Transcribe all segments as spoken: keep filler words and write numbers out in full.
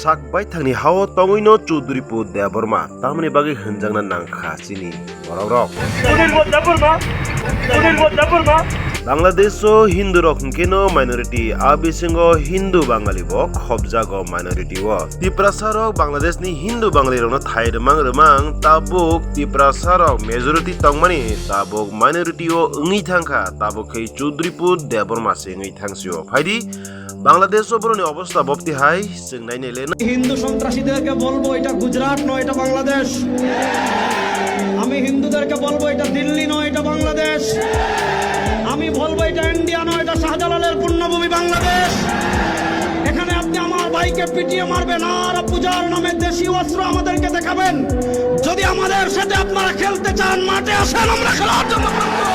Sak baithangni hao tongwino Chaudhuripur Debbarma, tamoni bagwi hwnjakna nangkha chini borok rok. Sunil Debbarma, Sunil Debbarma. Bangladesh o Hindu rok hwnkhe no minority, a bisingo Hindu Bangali bo khobjago minority o. Tiprasa rok Bangladesh ni Hindu Bangali rok no thai rwmang rwmang, tabuk Tiprasa rok majority tongmani, tabuk minority o wngwi thangkha, tabuk khe Chaudhuripur Debbarma se wngwi thangsio. Phaidi Bangladesh o boroni obostha bopti hai. Chwng nainai le. Hindu সন্ত্রাসীদেরকে বলবো, এটা গুজরাট নয়, এটা বাংলাদেশ। আমি হিন্দুদেরকে বলবো, এটা দিল্লি নয়, এটা বাংলাদেশ। আমি বলবো, এটা ইন্ডিয়া নয়, এটা শাহজালালের পুণ্যভূমি বাংলাদেশ। এখানে আপনি আমার ভাইকে পিটিয়ে মারবেন আর পূজার নামে দেশি অস্ত্র আমাদেরকে দেখাবেন। যদি আমাদের সাথে আপনারা খেলতে চান, মাঠে আসেন, আমরা খেলার জন্য প্রস্তুত।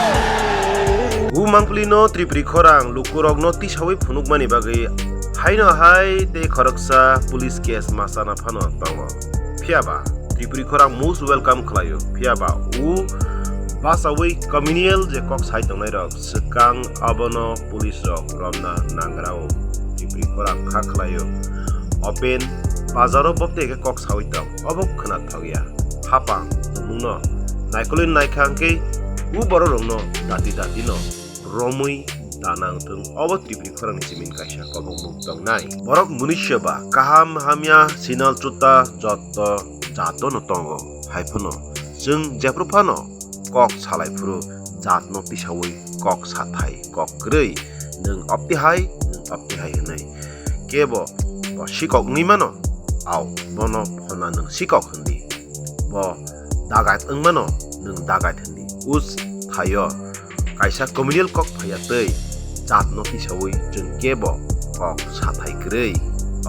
O mangpili no Tripuri khorang lukurok no tisawi phunukmani bagwi haino hai tei khoroksa police case ma chana phano tongo. Phiya ba Tripuri khorang most welcome khlaio. Phiya ba o bachaui communal je kok sai tongnai rok swkang abono police rok romna nangrao. Tripuri khorang kha khlaio. Open bazaro bopte khe kok saui tong. Obo khwna thokya. Hapang tongmungno naikolwi naikha hwnkhe o borok rokno dati dati no romwi da nang thung. Obo Tripuri khorangni simin kaisa kobokmung tongnai. Borok munisa ba kaham hamya sinal chuta jotto jatono tongo. Haiphano chwng jephru phano kok salai phuru jatno tisaui kok sathai kok kwrwi nwng opti hai nwng opti hai hwnwi. Kebo bo sikok wngwi mano, au bono phona nwng sikok hwndi. Bo dagat wngmano nwng dagat hwndi. Us thaio kaisa communal kok phaiya tei jatno tisaui chwng kebo kok sathai kwrwi.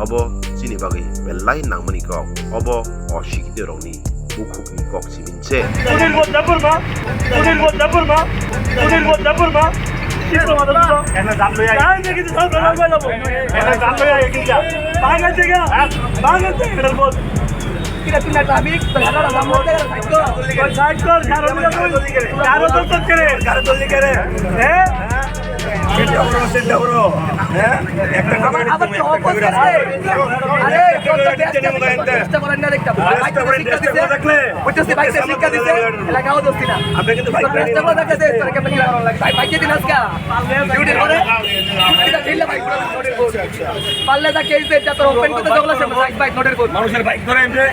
Obo chini bagwi belai nangmani kok. Obo o sikhitorokni bukhukni kok simin se. Sunil Debbarma, Sunil Debbarma, Sunil Debbarma. এনে জাত লৈ আহ। এনে জাত লৈ আহ, এইখিনি যা। ভাঙা জেগা, ভাঙা জেগা। এটা তুই না, আমি তো হাজার হাজার মধ্যে গেলে থাকতো। ওই সাইড কর, কারো দিকে তুই, কারো তো তো করে। কারো তো দিকে রে। হ্যাঁ? চিন্তা করো, চিন্তা করো। হ্যাঁ? একটা আবার, আবার তো অপোজ আছে। আরে, চেষ্টা করেন না, দেখতে হবে। ভাই, ভাই, শিক্ষা দিছে। বুঝতেছি, ভাই, শিক্ষা দিছে। এলাকাও দোস্তি না। আপনি কিন্তু ভাই, চেষ্টা করে দেখতে দে, তোর কেমন কি ভালো লাগে। ভাই, ভাই, দিন আজকে। ডিউটি করে। এটা ঢিল ভাই, পুরো নোটের বোর্ড। পারলে যা কেস দে, যা তোর ওপেন করতে জগলা সে ভাই, ভাই, নোটের বোর্ড। মানুষের বাইক ধরে এমনি,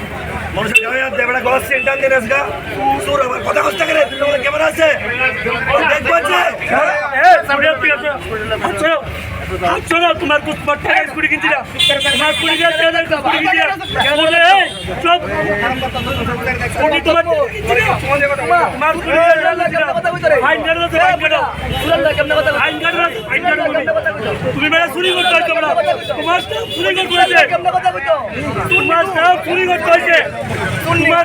মানুষের গাড়ি আর দেবড়া গলার সেন্টার দিয়ে আজকে। তোর আবার কথা কষ্ট করে, তুই তোমার ক্যামেরা আছে? দেখবো আছে? হ্যাঁ? এ, সামনে তুই আছে। আচ্ছা, আচ্ছা, তোমার কুট-, তোমার টাকা স্কুটি কিনছি না। তোমার স্কুটি দিয়ে, তেল স্কুটি কিনছি না। বলে, এই, চুপ। স্কুটি তোমার, তোমার স্কুটি দিয়ে তেল কিনছি না। ফাইন কাটো, ফাইন কাটো। ফাইন কাটো, ফাইন কাটো তুমি। তুমি বেটা চুরি করতে হয়েছে বেটা। তোমার স্টাফ চুরি করতে হয়েছে। তোমার স্টাফ চুরি করতে হয়েছে। তোমার,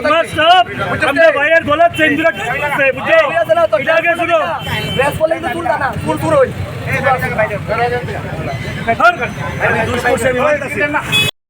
তোমার স্টাফ, আমরা ভাইয়ের গলার চেন ধরে টাইট করছে, বুঝছো? এটা আগে শুনো।